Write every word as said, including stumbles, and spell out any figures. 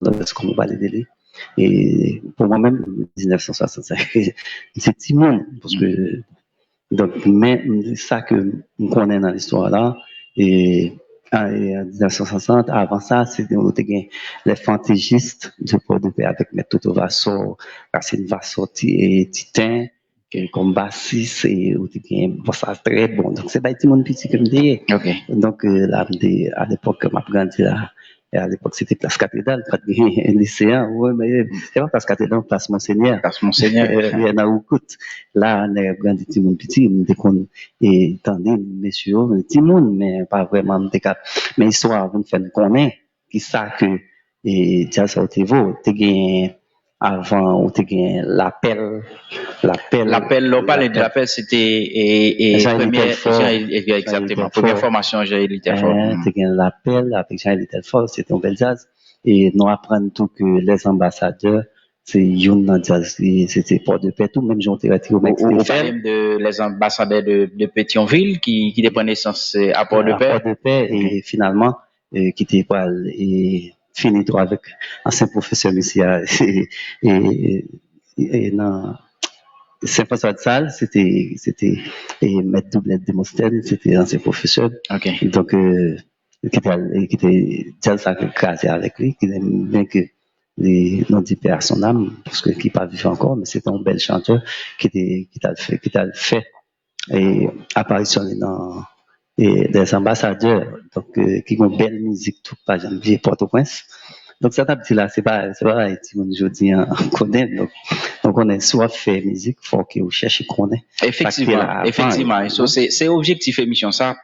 Lòbès, kòm ou pale de li. E pou mwen menm, diznèf san swasannsenk, m se timoun, paske, donk, men sa ke m konnen nan listwa la, e, an, e, an diznèf san swasant, avan sa, se te, ou te gen les Fantaisistes de Port-de-Paix avèk Mèt Toto Vasor, Racine Vasor, Ti-, e, Titen, e, kòm basis, e, ou te gen, bon, sa trè bon. Donk, se bay timoun piti ke m te ye. Donk, e, la, m te, alepòk ke m ap grandi la, e alepòk, se te Plas Katedral, pa t gen lise a, wi, men se pa Plas Katedral, Plas Monsenyè. Plas Monsenyè. E, nan Woukout. La, nèg ap grandi, timoun piti, m te konn, e, tande mesye yo, timoun, men pa vrèman, m te ka, men istwa a vin fè m konnen ki sa ke, e, djaz sa yo te vo. Te gen, avan, ou te gen Lapèl, Lapèl. Lapèl, lè w pale de Lapèl, se te, e, e, Jean Élie Telfort. Jean Élie, egzakteman. Premyè fòmasyon Jean Élie Telfort. E, te gen Lapèl avèk Jean Élie Telfort, se te yon bèl djaz. E nou aprann tou ke Les Ambassadeurs, se youn nan djaz ki, se te Port-de-Paix tou, menm jan w te wè Trio Mèks te fè l. Ou pale m de Les Ambassadeurs de, de Pétion-Ville ki, ki te pran nesans, e, a Port-de-Paix. A Port-de-Paix, e finalman, e, ki te pral, e, fini tou avèk ansyen pwofesè misye a, e, e, e, nan Sen Franswa de Sal, se te, se te, e, Mèt Doublèt Demostèl, se te ansyen pwofesè. Donk, e, ki te al, e, ki te djaz sa ki kraze avèk li, ki te, byen ke li, nou di paix à son âme, paske ki pa viv ankò, men se te yon bèl chantè ki te, ki t al fè, ki t al fè, e, aparisyon li nan, e, Les Ambassadeurs, donk, e, ki gon bèl mizik tou, pa janm bliye Pòtoprens. Donk, sa t ap di la, se pa, se pa bagay timoun jodi a konnen. Donk, nou konnen si w ap fè mizik, fò ke w chèche konnen sa k te la avan. Efektivman, efektivman. So, se, se objektif emisyon sa,